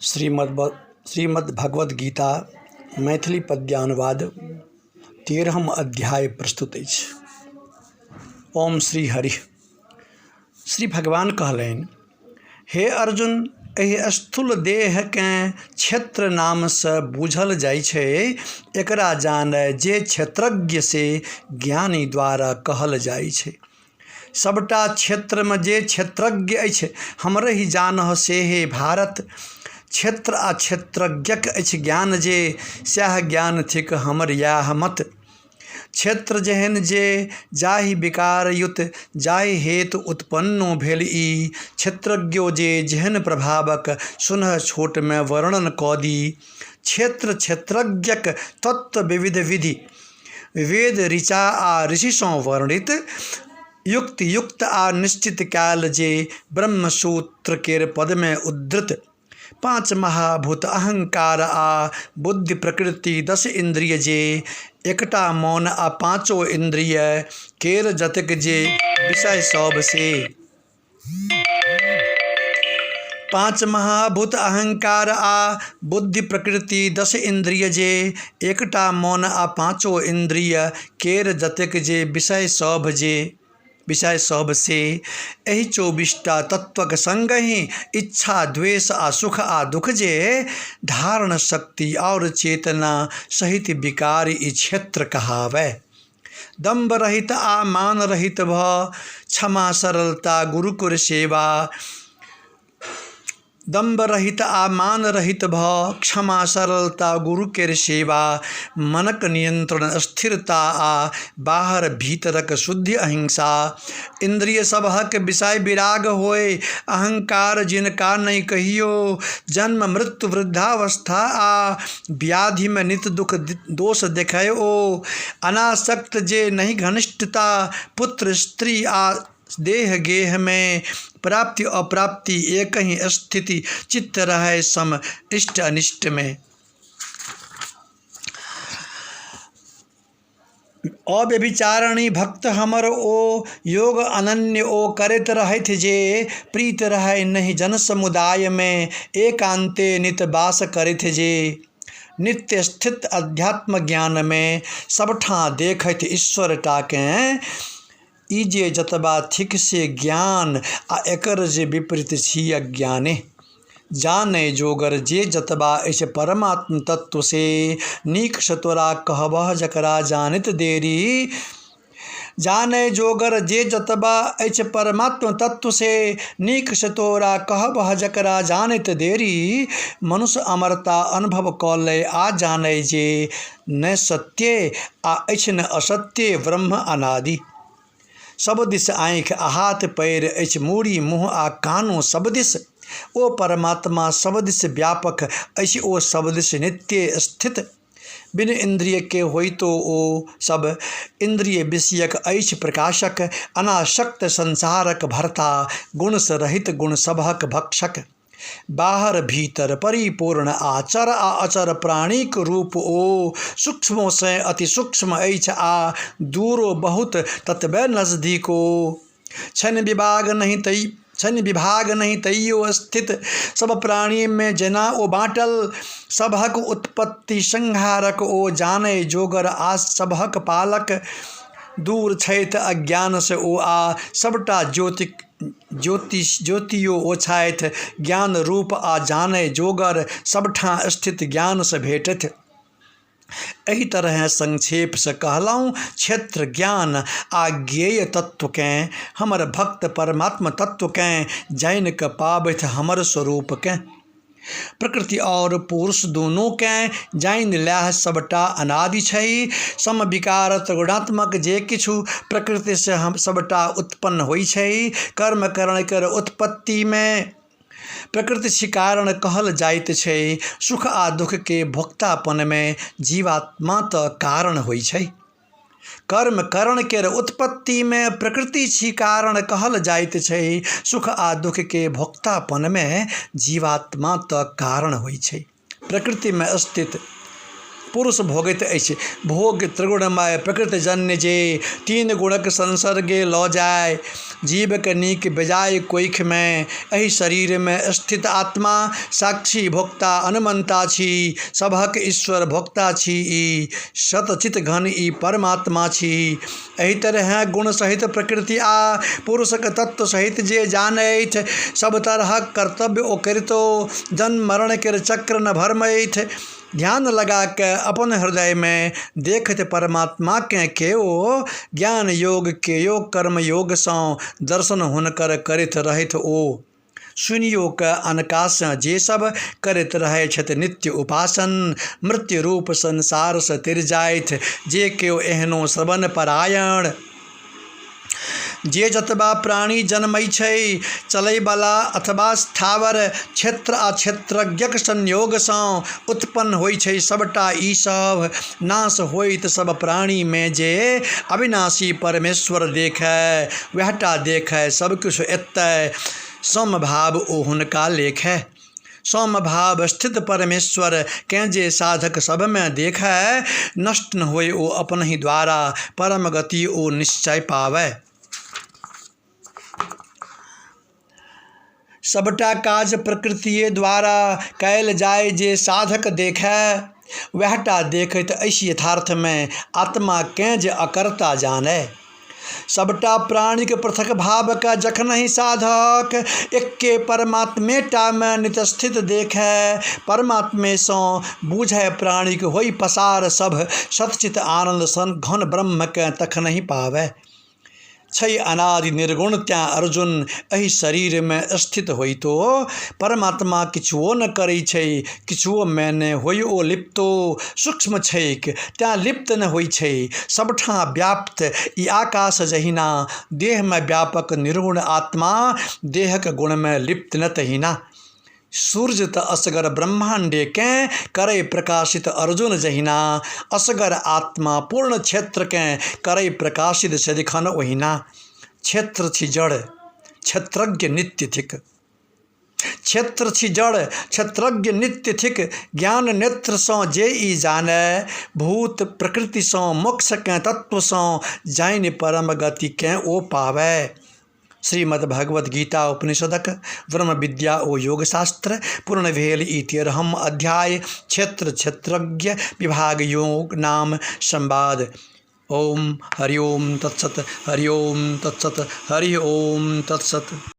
श्रीमद्भगवद्गीता मैथिली पद्यानुवाद 13म अध्याय प्रस्तुत अछि। ओम श्री हरि। श्री भगवान कहलनि, हे अर्जुन, एहि स्थूल देहकेँ क्षेत्र नामसँ बूझल जाइ छै। एकरा जानय जे क्षेत्रज्ञ से ज्ञानी द्वारा कहल जाइ छै। सबटा क्षेत्रमे जे क्षेत्रज्ञ अछि, हमरहि जानह से हे भारत। क्षेत्र आ क्षेत्रज्ञक अछि ज्ञान जे, सएह ज्ञान थिक हमर इएह मत। क्षेत्र जेहन जे जाहि विकार युत, जाहि हेतु उत्पन्नो भेल ई। क्षेत्रज्ञो जे जेहन प्रभावक, सुनह छोटमे वर्णन कऽ दी। क्षेत्र क्षेत्रज्ञक तत्व विविध विधि, वेद ऋचा आ ऋषिसँ वर्णित, युक्तियुक्त आ निश्चित कयल जे ब्रह्मसूत्र केर पदमे उद्धृत। पाँच महाभूत अहंकार आ बुद्धि प्रकृति 10 इन्द्रिय जे, एकटा मोन आ पाँचो इन्द्रिय केर जतेक जे विषय सब से। पाँच महाभूत अहंकार आ बुद्धि प्रकृति 10 इन्द्रिय जे, एकटा मोन आ पाँचो इन्द्रिय केर जतेक जे विषय सभ जे विषय सभ से। एहि 24टा तत्वक संगहि इच्छा, द्वेष आ सुख आ दुख जे, धारण शक्ति आओर चेतना सहित विकार ई क्षेत्र कहावय। दम्भ रहित आ मान रहित भऽ क्षमा, सरलता, गुरुकुल सेवा, दम्भ रहित आ मान रहित भऽ क्षमा, सरलता, गुरुकेर सेवा, मनक नियंत्रण, स्थिरता आ बाहर भीतरक शुद्धि अहिंसा, इन्द्रिय सबहक विषय विराग होय, अहंकार जिनका नहि कहियो, जन्म मृत्यु वृद्धावस्था आ व्याधिमे नित दुख दोष देखय ओ, अनासक्त जे नहि घनिष्ठता पुत्र स्त्री आ देह गेहमे, प्राप्ति अप्राप्ति एकहि स्थिति चित्त रहय सम इष्ट अनिष्टमे। अव्यभिचारिणी भक्त हमर ओ योग अनन्य ओ करैत रहथि जे, प्रीत रहय नहि जन समुदायमे एकान्ते नित वास करथि जे। नित्य स्थित अध्यात्म ज्ञानमे सबठाँ देखथि ईश्वर टाकेँ, ई जे जतबा थिक से ज्ञान आ एकर जे विपरीत छी अज्ञाने। जानय जोगर जे जतबा अछि परमात्म तत्व से, नीकसँ तोरा कहबह जकरा जानैत देरी। जानय जोगर जे जतबा अछि परमात्म तत्व से, नीकसँ तोरा कहबह जकरा जानैत देरी। मनुष्य अमरता अनुभव कऽ लय आ जानय जे, ने सत्ये आ अछि ने असत्ये ब्रह्म अनादि। सब दिस आँखि आ हाथ पैर अछि, मूड़ी मुँह आ कानो सब दिस। ओ परमात्मा सब दिस व्यापक अछि, ओ सब दिस नित्य स्थित। बिन इन्द्रियके होइतो ओ सब इन्द्रिय विषयक अछि प्रकाशक, अनासक्त संसारक भर्ता, गुणसँ रहित गुण सबहक भक्षक। बाहर भीतर परिपूर्ण आ चर आ अचर प्राणीक रूप ओ सूक्ष्मोसँ अति सूक्ष्म अछि आ दूरो बहुत ततबे नजदीक ओ। छनि विभाग नहि तै छनि विभाग नहि तैयो स्थित सब प्राणीमे जेना ओ बाँटल। सबहक उत्पत्ति संहारक ओ जानय जोगर आ सबहक पालक। दूर छथि अज्ञानसँ ओ आ सबटा ज्योतिक ज्योतिष ज्योतियो ओ छथि ज्ञान रूप आ जानय जोगर सबठाँ स्थित ज्ञानसँ भेटथि। एहि तरहेँ संक्षेपसँ कहलहुँ क्षेत्र ज्ञान आ ज्ञेय तत्वकेँ, हमर भक्त परमात्म तत्वकेँ जानि कऽ पाबथि हमर स्वरूपकेँ। प्रकृति आओर पुरुष दुनूकेँ जानि लएह सबटा अनादि छै। सम विकार त्रिगुणात्मक जे किछु प्रकृतिसँ हम सबटा उत्पन्न होइ छै। कर्म करण केर उत्पत्तिमे प्रकृति छी कारण कहल जाइत छै। सुख आ दुःखके भोक्तापनमे जीवात्मा तऽ कारण होइ छै। कर्म करण केर उत्पत्तिमे प्रकृति छी कारण कहल जाइत छै। सुख आ दुःखके भोक्तापनमे जीवात्मा तऽ कारण होइ छै। प्रकृतिमे स्थित पुरुष भोगैत अछि भोग त्रिगुणमय प्रकृतिजन्य जे, तीन गुणक संसर्गे लऽ जाय। जीवके नीक बेजाय कोखिमे एहि शरीरमे स्थित आत्मा साक्षी भोक्ता अनुमन्ता छी। सभक ईश्वर भोक्ता छी ई, सतचित घन ई परमात्मा छी। एहि तरहेँ गुण सहित प्रकृति आ पुरुषक तत्व सहित जे जानैथ, सब तरहक कर्तव्य ओ करितो जन्म मरण केर चक्र न भरमैथ। ध्यान लगा कऽ अपन हृदयमे देखथि परमात्माकेँ केओ, ज्ञान योग केओ कर्म योगसँ दर्शन हुनकर करैत रहथि ओ। सुनियो कऽ अनकासँ जे सब करैत रहै छथि नित्य उपासन, मृत्यु रूप संसारसँ तरि जाथि जे केओ एहनो श्रवण परायण। जे जतबा प्राणी जन्मै छै, चलैवला अथवा स्थावर, क्षेत्र आ क्षेत्रज्ञक संयोगसँ उत्पन्न होइ छै सबटा ई सभ। नाश होइत सब प्राणीमे जे अविनाशी परमेश्वर देखय, वएह टा देखय सब किछु एतय, समभाव ओ हुनका लेखय। समभाव स्थित परमेश्वर केँ जे साधक सभमे देखय, नष्ट न होय ओ अपनहि द्वारा, परम गति ओ निश्चय पाबय। सबटा काज प्रकृतिए द्वारा कयल जाय जे साधक देखय, वएह टा देखैत अछि यथार्थमे आत्माकेँ जे अकर्ता जानय। सबटा प्राणीक पृथक भावकेँ जखनहि साधक एक्के परमात्मेटामे नित स्थित देखय, परमात्मेसँ बूझय प्राणीक होइ पसार सभ सतचित आनन्द सन घन ब्रह्मकेँ तखनहि पाबय। छै अनादि निर्गुण तेँ अर्जुन एहि शरीरमे स्थित होइतो परमात्मा किछुओ न करै छै, किछुओमे ने होइ ओ लिप्तो, सूक्ष्म छैक तेँ लिप्त न होइ छै, सबठाँ व्याप्त ई आकाश जहिना, देहमे व्यापक निर्गुण आत्मा देहक गुणमे लिप्त न तहिना। सूर्य तऽ असगर ब्रह्माण्डेकेँ करै प्रकाशित अर्जुन जहिना, असगर आत्मा पूर्ण क्षेत्रकेँ करै प्रकाशित सदिखन ओहिना। क्षेत्र छी जड़, क्षेत्रज्ञ नित्य थिक। क्षेत्र छी जड़, क्षेत्रज्ञ नित्य थिक, ज्ञान नेत्रसँ जे ई जानय, भूत प्रकृतिसँ मोक्षकेँ तत्वसँ जानि परम गतिकेँ ओ पाबय। श्रीमद् भगवद गीता उपनिषदक ब्रह्म विद्या ओ योग शास्त्र पूर्ण भेल ई 13म अध्याय क्षेत्र क्षेत्रज्ञ विभाग योग नाम संवाद। ओम हरि ओम तत्सत, हरि ओम तत्सत, हरि ओम तत्सत।